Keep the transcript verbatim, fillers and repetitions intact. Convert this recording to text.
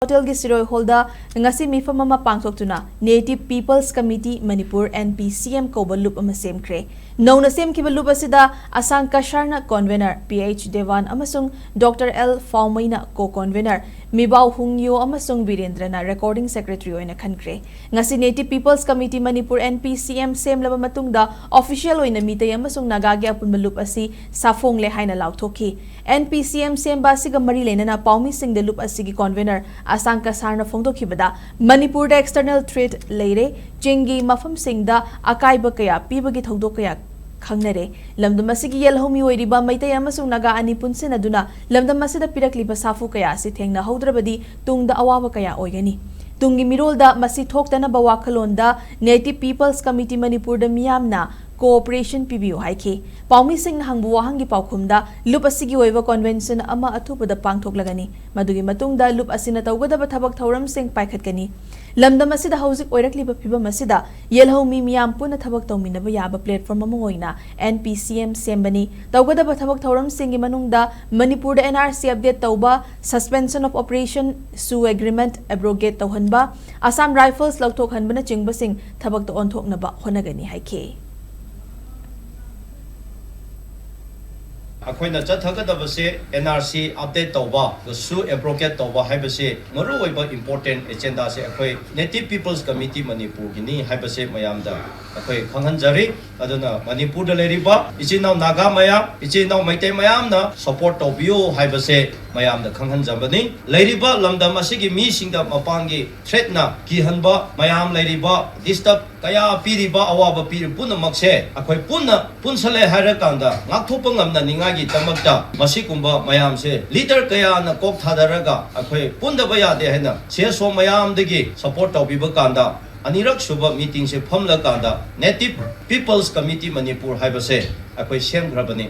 ꯍꯣꯇꯦꯜꯒꯤ ꯁꯤꯔꯣꯏ ꯍꯣꯜꯗ ꯉꯁꯤ ꯃꯤꯐꯝ ꯑꯃ ꯄꯥꯡꯊꯣꯛꯇꯨꯅ Native People's Committee Manipur, N P C M, ꯀꯧꯕ ꯂꯨꯞ ꯑꯃ ꯁꯦꯝꯈ꯭ꯔꯦ꯫ ꯅꯧꯅ ꯁꯦꯝꯈꯤꯕ ꯂꯨꯞ ꯑꯁꯤꯗ ꯑꯁꯥꯡ ꯀꯁꯥꯔꯅ convener, P H Devan ꯑꯃꯁꯨꯡ Doctor L ꯐꯥꯎꯃꯩꯅ co-convener, ꯃꯤꯕꯥꯎ ꯍꯨꯡꯌꯣ ꯑꯃꯁꯨꯡ ꯕꯤꯔꯦꯟꯗ꯭ꯔꯅ recording secretary ꯑꯣꯏꯅ ꯈꯟꯈ꯭ꯔꯦ꯫ ꯉꯁꯤ Native People's Committee Manipur, N P C M, ꯁꯦꯝꯂꯕ ꯃꯇꯨꯡꯗ official ꯑꯣꯏꯅ ꯃꯤꯇꯩ ꯑꯃꯁꯨꯡ ꯅꯥꯒꯥꯒꯤ ꯑꯄꯨꯟꯕ ꯂꯨꯞ ꯑꯁꯤ ꯁꯥꯐꯣꯡꯂꯦ ꯍꯥꯏꯅ ꯂꯥꯎꯊꯣꯛꯈꯤ꯫ N P C M ꯁꯦꯝꯕ ꯑꯁꯤꯒ ꯃꯔꯤ ꯂꯩꯅꯅ ꯄꯥꯎꯃꯤꯁꯤꯡꯗ ꯂꯨꯞ ꯑꯁꯤꯒꯤ convener ꯑꯁꯥꯡ ꯀꯁꯥꯔꯅ ꯐꯣꯡꯗꯣꯛꯈꯤꯕꯗ, ꯃꯅꯤꯄꯨꯔꯗ external threat ꯂꯩꯔꯦ, ꯆꯤꯡꯒꯤ ꯃꯐꯝꯁꯤꯡꯗ ꯑꯀꯥꯏꯕ ꯀꯌꯥ ꯄꯤꯕꯒꯤ ꯊꯧꯗꯣꯛ ꯀꯌꯥ ꯈꯪꯅꯔꯦ꯫ ꯂꯝꯗꯝ ꯑꯁꯤꯒꯤ ꯌꯦꯜꯍꯧꯃꯤ ꯑꯣꯏꯔꯤꯕ ꯃꯩꯇꯩ ꯑꯃꯁꯨꯡ ꯅꯥꯒꯥ ꯑꯅꯤ ꯄꯨꯟꯁꯤꯟꯅꯗꯨꯅ ꯂꯝꯗꯝ ꯑꯁꯤꯗ ꯄꯤꯔꯛꯂꯤꯕ ꯁꯥꯐꯨ ꯀꯌꯥ ꯑꯁꯤ ꯊꯦꯡꯅꯍꯧꯗ꯭ꯔꯕꯗꯤ ꯇꯨꯡꯗ ꯑꯋꯥꯕ ꯀꯌꯥ ꯑꯣꯏꯒꯅꯤ꯫ ꯇꯨꯡꯒꯤ ꯃꯤꯔꯣꯜꯗ ꯃꯁꯤ ꯊꯣꯛꯇꯅꯕ ꯋꯥꯈꯜꯂꯣꯟꯗ Native People's Committee ꯃꯅꯤꯄꯨꯔꯗ ꯃꯤꯌꯥꯝꯅ cooperation ꯄꯤꯕꯤꯌꯨ ꯍꯥꯏꯈꯤ꯫ ꯄꯥꯎꯃꯤꯁꯤꯡꯅ ꯍꯪꯕ ꯋꯥꯍꯪꯒꯤ ꯄꯥꯎꯈꯨꯝꯗ, ꯂꯨꯞ ꯑꯁꯤꯒꯤ ꯑꯣꯏꯕ convention ꯑꯃ ꯑꯊꯨꯕꯗ ꯄꯥꯡꯊꯣꯛꯂꯒꯅꯤ꯫ ꯃꯗꯨꯒꯤ ꯃꯇꯨꯡꯗ ꯂꯨꯞ ꯑꯁꯤꯅ ꯇꯧꯒꯗꯕ ꯊꯕꯛ ꯊꯧꯔꯝꯁꯤꯡ ꯄꯥꯏꯈꯠꯀꯅꯤ꯫ ꯂꯝꯗꯝ ꯑꯁꯤꯗ ꯍꯧꯖꯤꯛ ꯑꯣꯏꯔꯛꯂꯤꯕ ꯐꯤꯕꯝ ꯑꯁꯤꯗ ꯌꯦꯜꯍꯧꯃꯤ ꯃꯤꯌꯥꯝ ꯄꯨꯟꯅ ꯊꯕꯛ ꯇꯧꯃꯤꯟꯅꯕ ꯌꯥꯕ platform ꯑꯃ ꯑꯣꯏꯅ N P C M ꯁꯦꯝꯕꯅꯤ꯫ ꯇꯧꯒꯗꯕ ꯊꯕꯛ ꯊꯧꯔꯝꯁꯤꯡꯒꯤ ꯃꯅꯨꯡꯗ ꯃꯅꯤꯄꯨꯔꯗ N R C update ꯇꯧꯕ, suspension of operation, SoO agreement abrogate ꯇꯧꯍꯟꯕ, Assam Rifles ꯂꯧꯊꯣꯛꯍꯟꯕꯅꯆꯤꯡꯕꯁꯤꯡ ꯊꯕꯛꯇ ꯑꯣꯟꯊꯣꯛꯅꯕ ꯍꯣꯠꯅꯒꯅꯤ ꯍꯥꯏꯈꯤ꯫ ꯑꯩꯈꯣꯏꯅ ꯆꯠꯊꯒꯗꯕꯁꯦ N R C update ꯇꯧꯕ, SoO abrogate ꯇꯧꯕ ꯍꯥꯏꯕꯁꯤ ꯃꯔꯨꯑꯣꯏꯕ important agendaꯁꯦ ꯑꯩꯈꯣꯏ Native People's Committee ꯃꯅꯤꯄꯨꯔꯒꯤꯅꯤ ꯍꯥꯏꯕꯁꯦ ꯃꯌꯥꯝꯗ ꯑꯩꯈꯣꯏ ꯈꯪꯍꯟꯖꯔꯤ꯫ ꯑꯗꯨꯅ ꯃꯅꯤꯄꯨꯔꯗ ꯂꯩꯔꯤꯕ ꯏꯆꯤꯟ ꯏꯅꯥꯎ ꯅꯥꯒꯥ ꯃꯌꯥꯝ, ꯏꯆꯤꯟ ꯏꯅꯥꯎ ꯃꯩꯇꯩ ꯃꯌꯥꯝꯅ support ꯇꯧꯕꯤꯌꯨ ꯍꯥꯏꯕꯁꯦ ꯃꯌꯥꯝꯗ ꯈꯪꯍꯟꯖꯕꯅꯤ꯫ ꯂꯩꯔꯤꯕ ꯂꯝꯗꯝ ꯑꯁꯤꯒꯤ ꯃꯤꯁꯤꯡꯗ ꯃꯄꯥꯟꯒꯤ threatꯅ ꯀꯤꯍꯟꯕ ꯃꯌꯥꯝ ꯂꯩꯔꯤꯕ, disturb ꯀꯌꯥ ꯄꯤꯔꯤꯕ, ꯑꯋꯥꯕ ꯄꯤꯔꯤꯕ ꯄꯨꯝꯅꯃꯛꯁꯦ ꯑꯩꯈꯣꯏ ꯄꯨꯟꯅ ꯄꯨꯟꯁꯜꯂꯦ ꯍꯥꯏꯔꯀꯥꯟꯗ ꯉꯥꯛꯊꯣꯛꯄ ꯉꯝꯅꯅꯤꯡꯉꯥꯏꯒꯤꯗꯃꯛꯇ ꯃꯁꯤꯒꯨꯝꯕ ꯃꯌꯥꯝꯁꯦ leader ꯀꯌꯥꯅ ꯀꯣꯛ ꯊꯥꯗꯔꯒ ꯑꯩꯈꯣꯏ ꯄꯨꯟꯗꯕ ꯌꯥꯗꯦ ꯍꯥꯏꯅ C S O ꯃꯌꯥꯝꯗꯒꯤ support ꯇꯧꯕꯤꯕ ꯀꯥꯟꯗ ꯑꯅꯤꯔꯛ ꯁꯨꯕ meetingꯁꯦ ꯐꯝꯂꯀꯥꯟꯗ Native People's Committee ꯃꯅꯤꯄꯨꯔ ꯍꯥꯏꯕꯁꯦ ꯑꯩꯈꯣꯏ ꯁꯦꯝꯈ꯭ꯔꯕꯅꯤ꯫